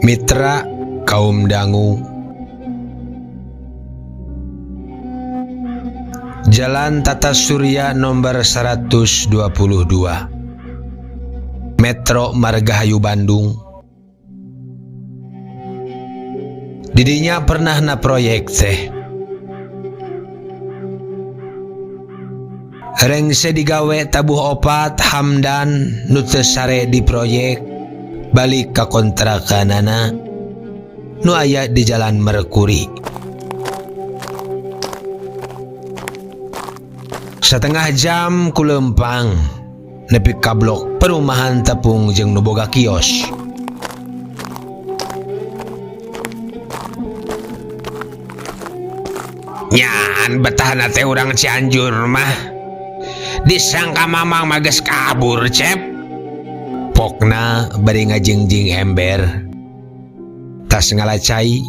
Mitra kaum dangu Jalan Tata Surya nomor 122 Metro Margahayu Bandung. Didinya pernah na proyek teh. Rengse digawe tabuh opat Hamdan nu teu sare di proyek balik ka kontrakanana nu aya di Jalan Merkuri. Setengah jam ku leumpang nepi ka blok perumahan tepung jeung nu boga kios. Nyaan betahna teh urang Cianjur mah. Disangka mamang mah geus kabur, Cep. Pokna bari ngajingjing ember. Tas ngalacai.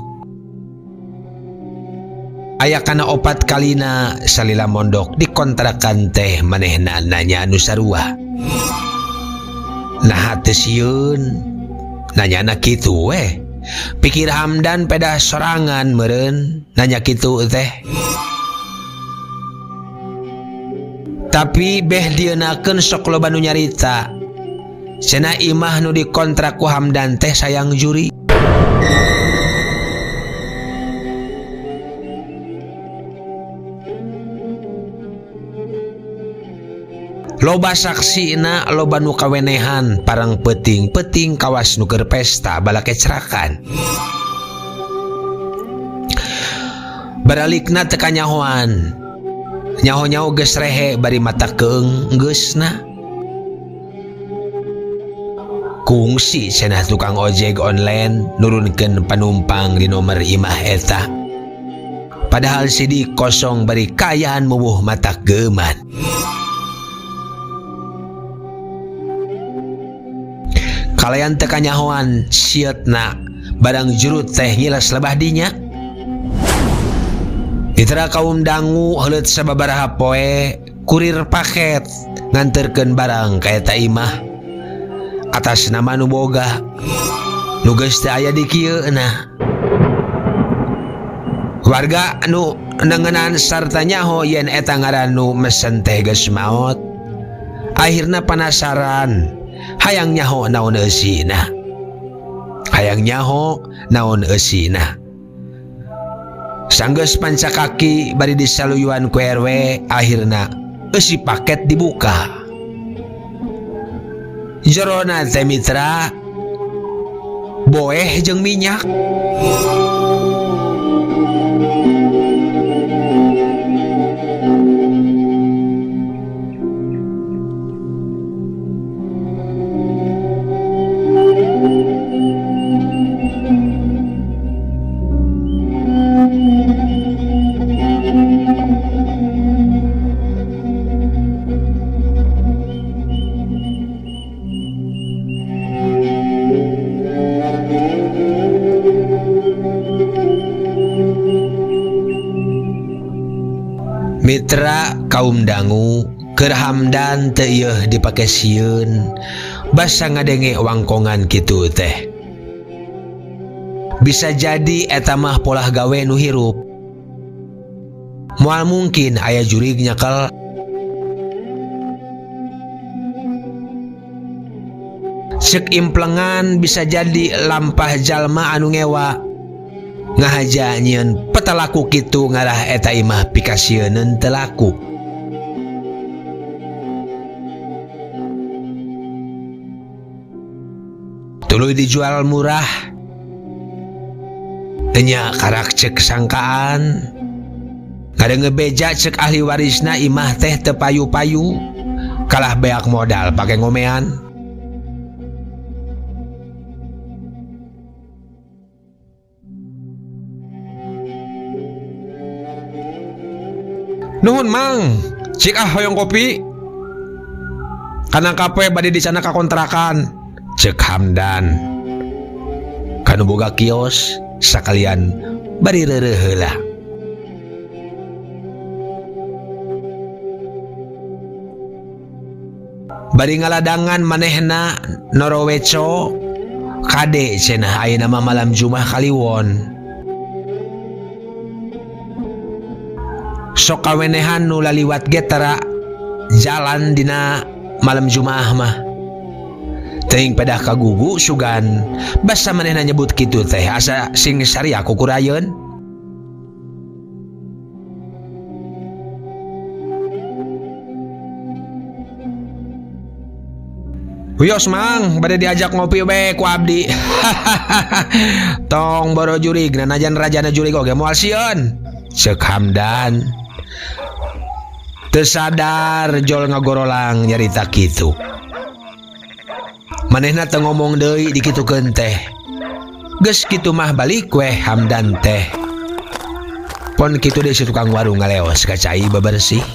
Aya kana opat kalina salila mondok di kontrakan teh manehna nanya anu sarua. Naha teu sieun? Nanyana kitu weh. Pikir Hamdan pedah sorangan meureun nanya kitu teh. Tapi beh dieunakeun sok loba nu nyarita. Cenah imah nu dikontrak ku Hamdan teh sayang juri. Loba saksina loba nu kawenehan parang peuting-peuting kawas nu keur pesta balakecrakan. Baralikna teu kanyahoan. Nyaho-nyaho geus rehe bari mata keung geusna. Kungsi cenah tukang ojek online nurunkeun panumpang di nomor imah eta. Padahal sidik kosong bari kaayaan mubuh mata geuman. Kalayan teu kanyahoan sieutna barang jurut teh ngilas lebah dinya. Mitra kaum dangu heuleut sababaraha poe kurir paket nganterkeun barang ka eta imah atas nama nu boga nu geus teu aya di kieuna. Warga nu nengenan sarta nyaho yen eta ngaran nu mesen teh geus maot. Akhirna panasaran hayang nyaho naon eusina. Hayang nyaho naon eusina. Sanggeus panca kaki bari disaluyuan ku RW akhirna eusi paket dibuka. Jerona teh mitra boeh jeung minyak. Mitra kaum dangu keur Hamdan teu ieuh dipake sieun basa ngadenge wangkongan kitu teh. Bisa jadi eta mah polah gawe nu hirup. Moal mungkin aya jurig nyekel. Ceuk implengan bisa jadi lampah jalma anu ngewa. Ngahaja nyieun petelaku kitu ngarah eta imah pikasieuneun teu laku. Tuluy dijual murah. Enya karak ceuk sangkaan. Ngadenge beja ceuk ahli warisna imah teh teu payu-payu. Kalah beak modal pake ngomean. Nuhun mang, cik ah hoyong kopi. Kana kape bade dicana ka kontrakan, cek Hamdan. Kanu boga kios sakalian bari reureuh heula. Bari ngaladangan manehna noroweco Kade cenah ayeuna mah malam Jumaah Kaliwon. Sok kawenehan nu laliwat ge tara jalan dina malam Jumaah mah. Teuing pedah kagugu sugan basa manehna nyebut kitu teh asa sing saria kukurayeun. Wios mang, bade diajak ngopi we ku abdi. Tong boro jurig, nanajan rajana jurig oge moal sieun. Ceuk Hamdan. Teu sadar jol ngagorolang nyarita kitu. Manehna teu ngomong deui dikitukeun teh. Geus kitu mah balik weh Hamdan teh. Pon kitu deui si tukang warung ngaleos ka cai bebersih.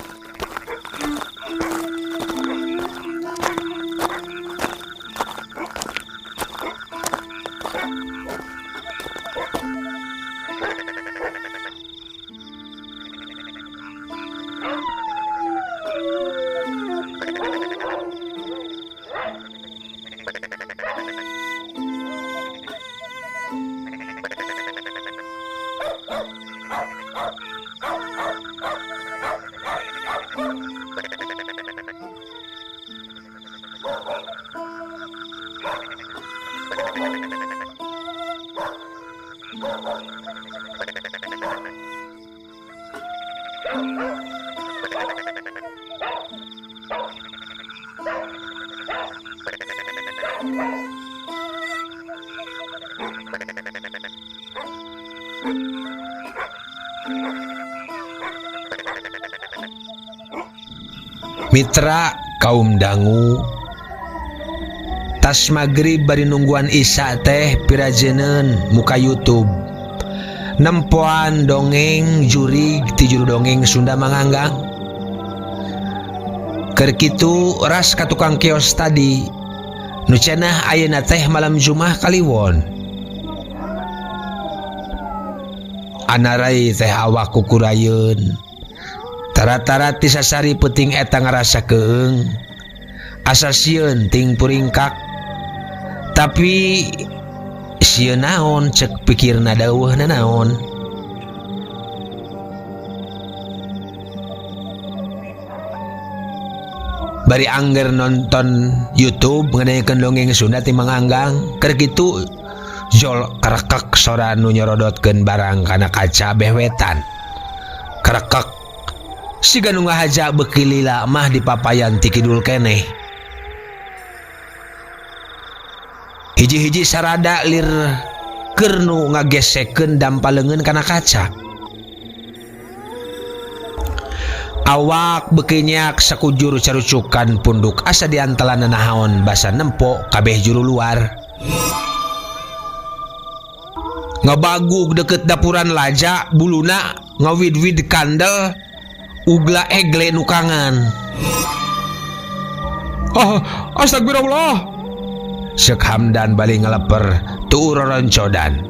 Mitra kaum dangu tas magrib bari nungguan Isya teh pirajeneun muka YouTube nempoan dongeng jurig ti juru dongeng Sunda Manganggang. Keur kitu ras ka tukang kios tadi nu cenah ayeuna teh malam Jumaah Kaliwon. Anarai teh awak kukurayeun. Tara-tara ti sasari peuting eta ngarasa keung. Asa sieun ting puringkak. Tapi sieun naon cek pikirna daweuhna naon. Bari angger nonton YouTube ngadengekeun dongeng Sunda ti Manganggang, keur kitu jol karekek sora nu nyorodotkeun barang kana kaca beh wetan. Karekek siga nu ngahaja beuki lila mah dipapayan ti kidul keneh. Hiji-hiji sarada lir keur nu ngagesekeun dampa leungeun kana kaca. Awak beuki nyak sakujur carucukan punduk asa diantalan nanaon basa nempo kabeh juru luar. Ngabagug deket dapuran laja buluna ngawid-wid kandel ugla egle nukangan. Oh, astagfirullah. Seuk Hamdan bali ngaleper tuur roncodan.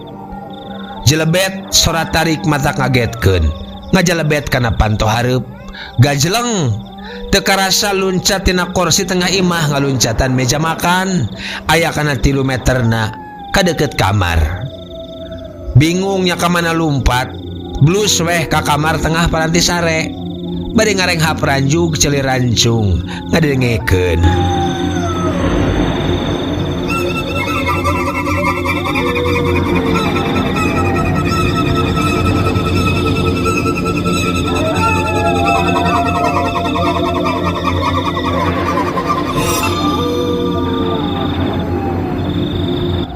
Jelebet sora tarik mata ngagetkeun. Ngajelebet kana panto hareup. Gajeleng teu karasa luncat tina kursi tengah imah ngaluncatan meja makan aya kana 3 meterna ka deukeut kamar. Bingungnya ka mana lumpat, blus weh ka kamar tengah paranti sare. Bari ngarenghap ranjug ceuli rancung ngadengekeun.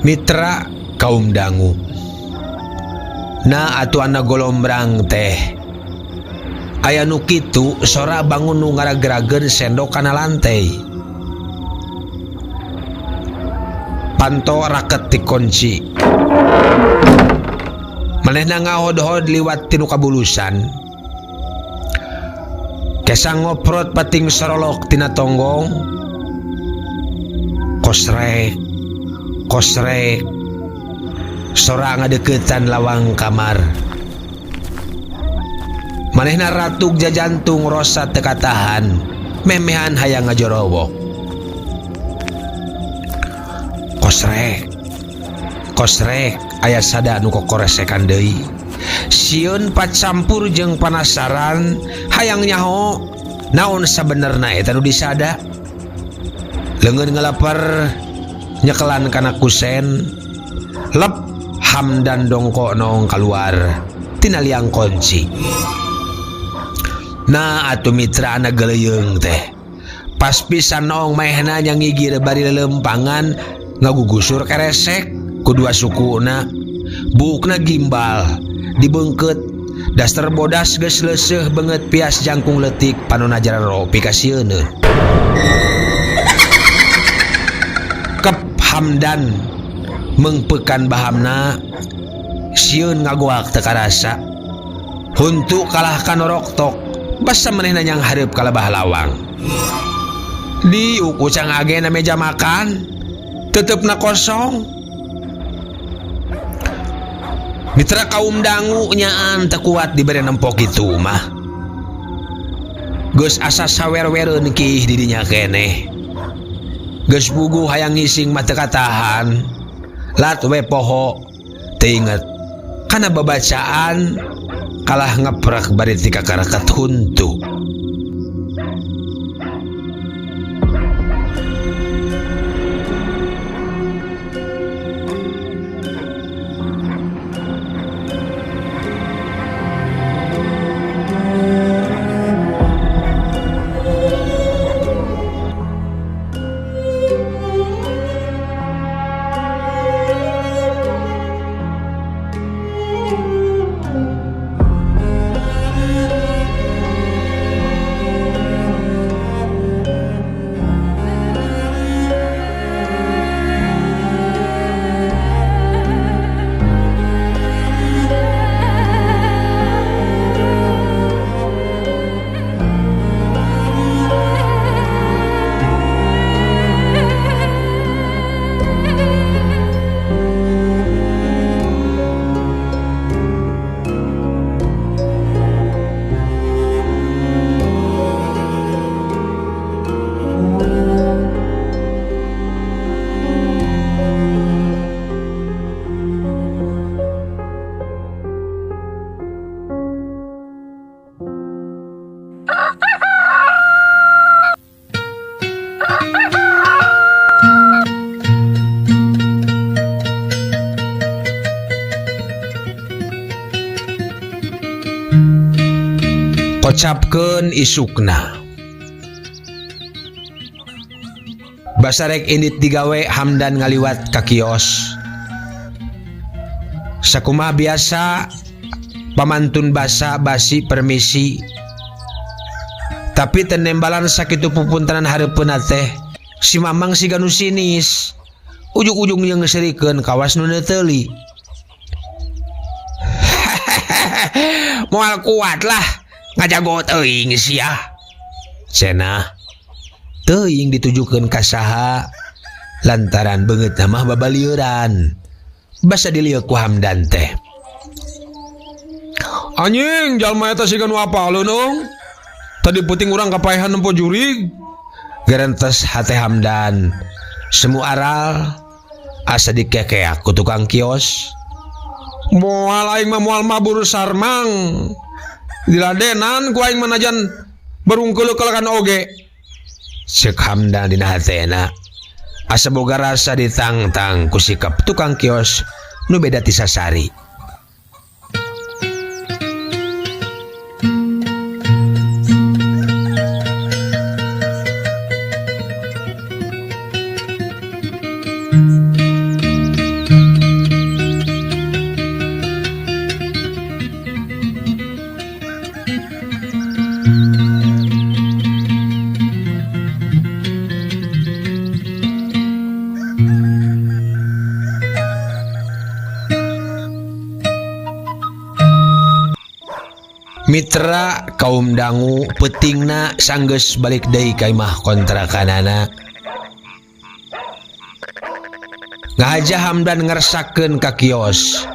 Mitra kaum dangu. Nah atuh ana golombrang teh. Aya nu kitu sora bangun nu ngaragrageun sendok kana lantai. Panto raket dikunci. Manehna ngahodhod liwat tinu kabulusan. Kesa ngoprot pating sorolok tina tonggong. Kosrek, kosrek. Sora ngadeukeutan lawang kamar. Manehna ratug jajantung rosa teu katahan, memehan hayang ngajorowok. Kosrek, Kosrek aya sada nu kokoresekan deui. Sieun pacampur jeung panasaran hayang nyaho naon sabenerna eta nu disada. Leungeun ngaleper nyekelan kana kusen. Lep Hamdan dongko noong kaluar tina liang kunci. Nah atuh mitra anak geleyeung teh. Pas pisan noong maehna nya ngigir bari lelempangan ngagugusur keresek ku dua sukuna. Buukna gimbal dibengket daster bodas geus leuseuh beungeut pias jangkung leutik panonna jararo pikasieun. Kep Hamdan mengpekan bahamna sieun ngagoak teu karasa. Huntu kalah ka noroktok basa manehna nyang hareup ka lebah lawang. Di ukucang agena meja makan tetepna kosong. Mitra kaum dangu nyaan teu kuat dibere nempok kitu mah. Geus asa sawer-wereun kiih di dinya keneh. Geus puguh hayang ngising mah teu katahan. Lat we poho teu inget kana babacaan kalah ngeprak bari ti kakarakat huntu. Kocapkeun isukna. Basarek indit digawe Hamdan ngaliwat ka kios. Sakumaha biasa pamantun basa basi permisi. Tapi tenembalan sakitu pupuntanan hareupeunna teh si Mamang siga nu sinis. Ujug-ujug jeung ngeserikeun kawas nu neuteuli. Moal kuat lah ngajago teuing sia. Cenah teuing ditujukeun ka saha lantaran beungeutna mah babalieuran. Basa dilieu ku Hamdan teh. Anjing jalma eta siga nu apaleun eung. Tadi peuting urang kapaehan nempo jurig. Gerentes hate Hamdan. Semu aral asa dikekeak ku tukang kios. Moal aing mah moal mabur sarmang. Diladenan ku aing manajan berungkeul-keulkan oge. Ceuk Hamdan dina hatena. Asa boga rasa ditangtang ku sikap tukang kios nu beda ti sasari. Mitra kaum dangu peutingna sanggeus balik deui ka imah kontrakanana. Ngahaja Hamdan ngersakeun ka kios.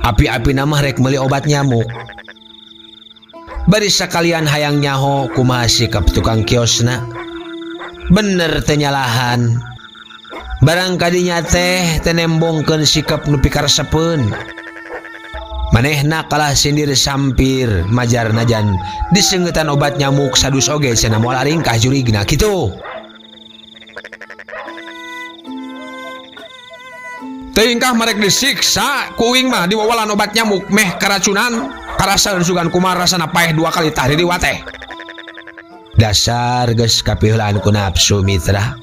Api-api mah rek meuli obat nyamuk. Bari sakalian hayang nyaho kumaha sikap tukang kiosna. Bener teu nyalahan. Barang kadinya teh tenembongkeun sikap nu pikaresepeun. Manehna kalah sindir sampir majar najan diseungeutan obat nyamuk sadus oge cenah moal aringkah jurigna kitu. Teuingkah marek disiksa ku uing mah diwawalan obat nyamuk meh karacunan karasaeun sugan kumaha rasana paeh dua kali tah diriwa teh. Dasar geus kapiheulaan ku nafsu mitra.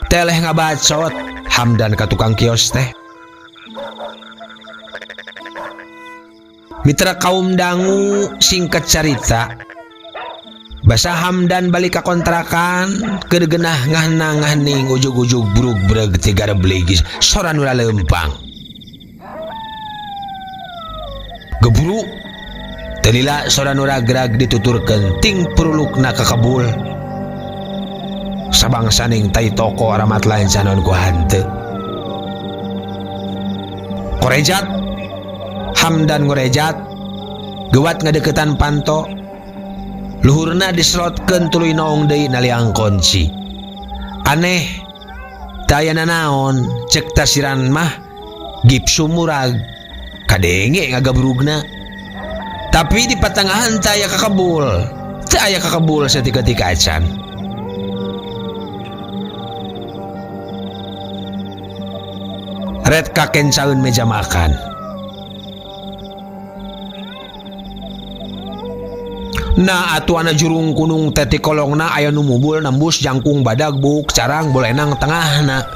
Teleh ngabacot Hamdan ka tukang kios teh. Mitra kaum dangu singkat carita. Basa Hamdan balik ka kontrakan keur genah ngahna ngahning ujug-ujug brug breg tiga rebligis sora nu lempang. Geburu teu lila sora nu ragrag dituturkeun ting purulukna kakebul. Sabangsaning tai toko aramat lain sanon ku hanteu. Korejat Hamdan ngorejat gewat ngadeukeutan panto. Luhurna diselotkeun tuluy noong deui na liang kunci. Aneh teu aya nanaon ceuk tasiran mah gipsu murag kadenge ngagabrugna. Tapi di patangahan teu aya kakebul. Teu aya kakebul saeutik-eutik acan. Red kakencaeun meja makan. Nah atuh ana jurung kunung teh ti kolongna aya nu mubul nembus jangkung badag buk carang bolenang tengahna.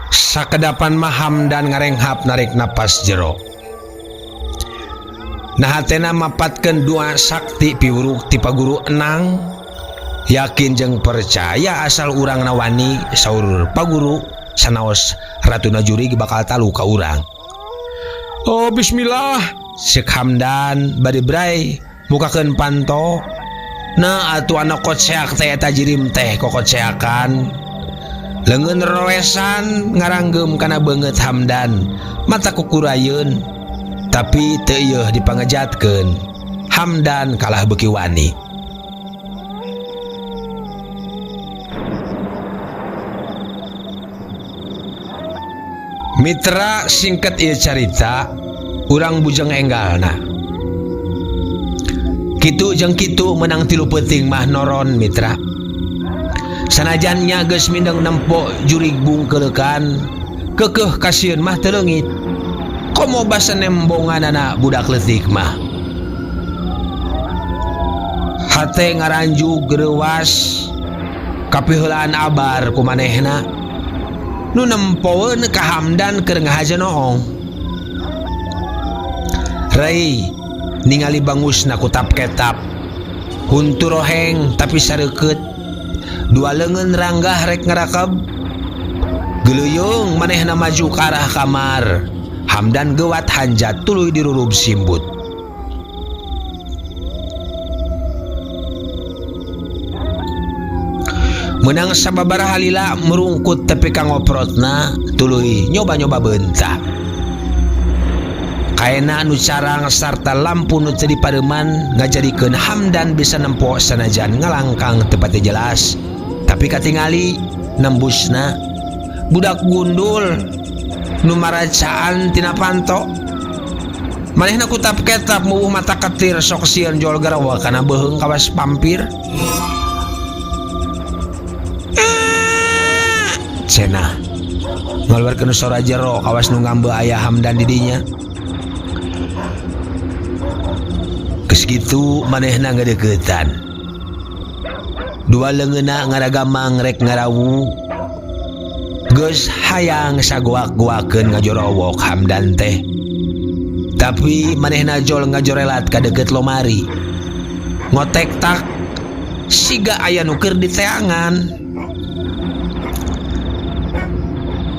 Sakedapan mah Hamdan ngarenghap narik napas jero. Nah hatena mapatkeun dua sakti piwuruk ti paguru enang. Yakin jeung percaya asal urang nawani saur paguru sanaos Ratuna Jurig bakal talu ka urang. Oh bismillah Ceuk Hamdan bari bray mukakeun panto. Nah atuh ana koceak teh eta jirim teh kokoceakan. Leungeun roesan ngaranggem kana beungeut Hamdan mata kukurayeun tapi teu ieuh dipangejatkeun. Hamdan kalah beuki wani. Mitra singkat ieu carita urang bujeng enggalna. Kitu jeung kitu menang 3 peuting mah noron mitra. Sanajan nya geus mindeng nempo jurig bungkeleukan, keukeuh kasieun mah teu leungit. Komo basa nembonganana budak leutik mah. Hate ngaranjug reuwas kapiheulaan abar ku manehna. Nu nempoeun ka Hamdan keur ngahaja noong. Rei ningali bangusna kutap ketap. Huntu roheng tapi sareukeut. Dua leungeun ranggah rek ngarakeb. Geuleuyeung manehna maju ka arah kamar. Hamdan gewat hanjat tuluy dirurub simbut. Menang sababaraha lila merungkut tepi ka ngoprotna tuluy nyoba-nyoba beunta. Kaena nu carang sarta lampu nu teu dipareuman ngajadikeun Hamdan bisa nempo sanajan ngalangkang teu pati jelas. Tapi katingali nembusna budak gundul nu maracaan tina panto. Manehna kutap ketap muwuh mata ketir sok sieun jol garawa kana beuheung kawas pampir. Cenah ngaluarkeun sora jero kawas nu ngambe aya Hamdan di dinya. Geus kitu manehna ngadeuketan. Dua leungeunna ngaragamang rek ngarawu. Geus hayang sagoak-goakeun ngajorowok Hamdan teh. Tapi manehna jol ngajorelat ka deukeut lomari. Ngotek tak siga aya nu keur diteangan.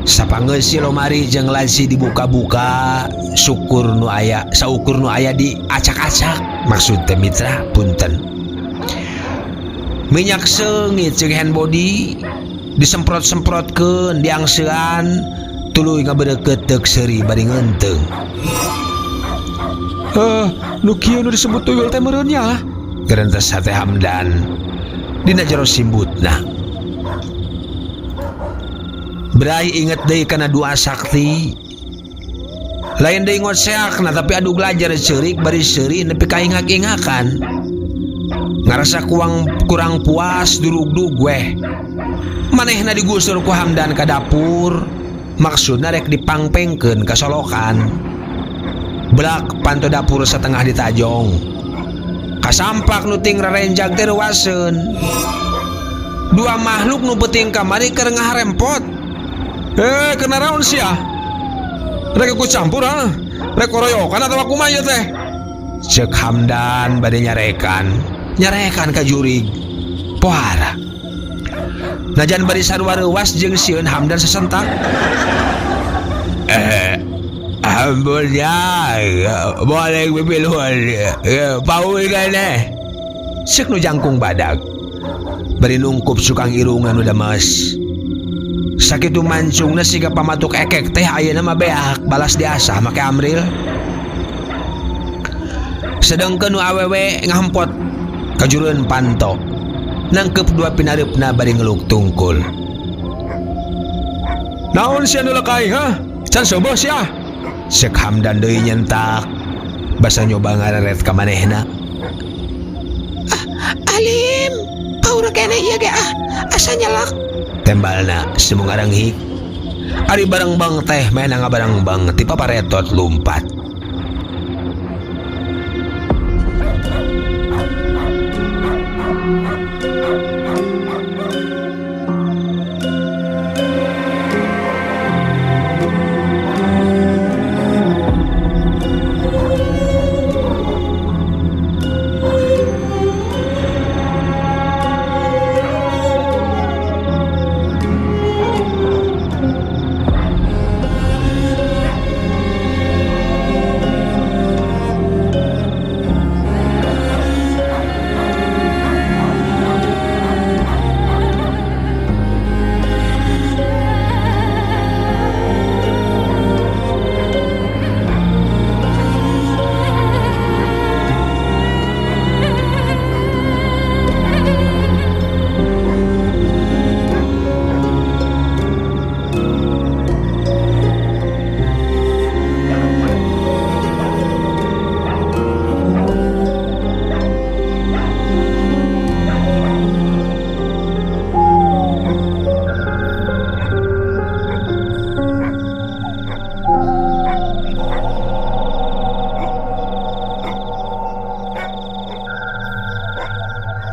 Sapangeus si lomari jeung laci dibuka-buka, syukur nu aya, saukur nu aya diacak-acak. Maksud teh mitra punten. Minyak seungit jeung hand body disemprot-semprotkeun diangsean tuluy ngabeureukeut teuk seuri bari ngeunteung. Nu kieu nu disebut tuyul teh meureun nya. Gerentes hate Hamdan dina jero simbutna. Brai inget deui kana dua sakti. Lain deui ngoseakna tapi adu gelajar ceurik bari seuri nepi ka ingak-ingakan. Ngarasa kurang puas durugdug weh. Manehna digusur ku Hamdan ka dapur, maksudna rek dipangpengkeun ka solokan. Belak panto dapur setengah ditajong. Kasampak nu ting rarenjag teh reuaseun. Dua makhluk nu peuting kamari keur ngaharempot. Kena raon sia? Rek ikut campur ha? Rek koroyokan atawa kumaha ieu teh? Ceuk Hamdan bade nyarekan. Nyarekan ka jurig. Pohara. Najan bari sarua reuas jeung sieun Hamdan sesentak. Ampun ya, boleh pipiluan. Paul kene. Ceuk nu jangkung badag. Bari nungkup sukang irungna nu dames. Sakitu mancungna siga pamatuk ekek teh ayeuna mah beak balas diasah make amril. Sedengkeun nu awewe ngahempot kajureun panto. Nangkep dua pinareupna bari ngeluk tungkul. Naon sia nu leuk aing ha? Can seubeah sia. Ceuk Hamdan deui nyentak. Basa nyoba ngareret ka manehna. Alim, paur keneh ieu ge ah, asa nyelak. Tembalna semu ngarenghik. Ari barengbang teh maena ngabarengbang ti paparetot lumpat.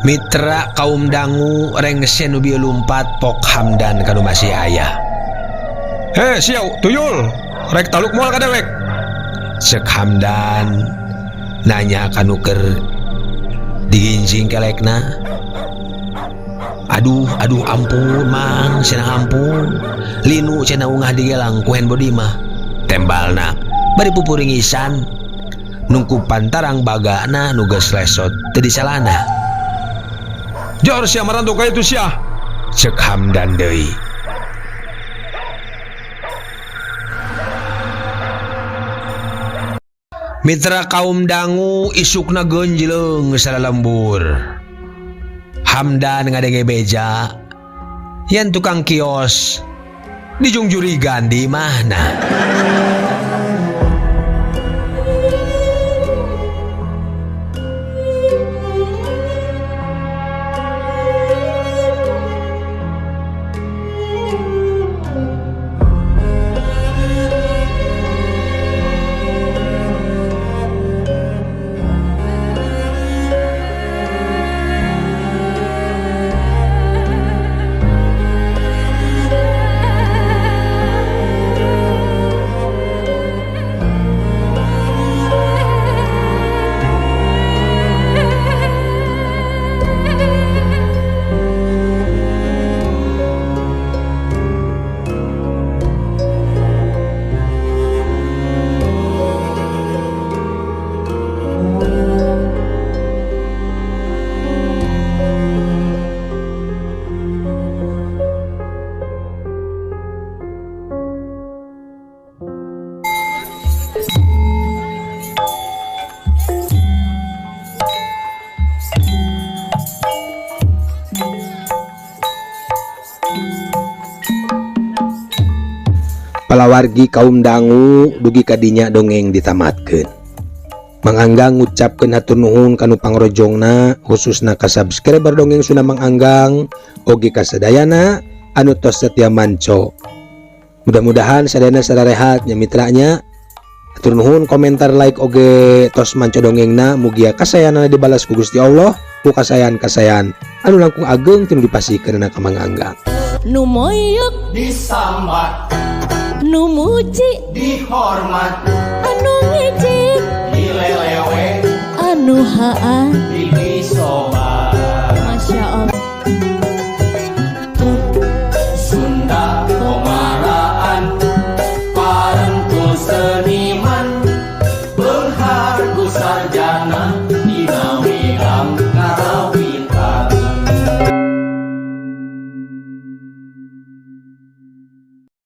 Mitra kaum dangu rengse nu bieu lumpat pok Hamdan kanu masih aya. Heh, siau tuyul, rek taluk moal ka dewek. Ceuk Hamdan nanya kanu keur diginjing kelekna. Aduh, aduh ampun mang, cenah ampun. Linu cenah ungah digelang ku hand body mah. Tembalna bari pupuringisan nungku pantarang bagana nu geus lesot teu disalana. Jor sia marantu ka itu sia. Ceuk Hamdan deui. Mitra kaum dangu isukna genjleung salalembur. Hamdan ngadenge beja yen tukang kios dijungjurigan di imahna. Palawargi kaum dangu, dugi kadinya dongeng ditamatkeun. Mang Anggang ngucapkeun hatur nuhun kanu pangrojongna, khususna ka subscriber Dongeng Sunda Mang Anggang, oge ka sadayana anu tos setia manco. Mudah-mudahan sadayana sararehat nya, mitranya. Hatur nuhun komentar, like, oge tos manco dongengna. Mugia kasayana dibalas ku Gusti Allah ku kasayan-kasayan anu langkung ageng tinu dipasihkeun ka Mang Anggang. Nu moyok disambat, nu muji dihormat, anu ngejek dilelewe, anu haa didisobat.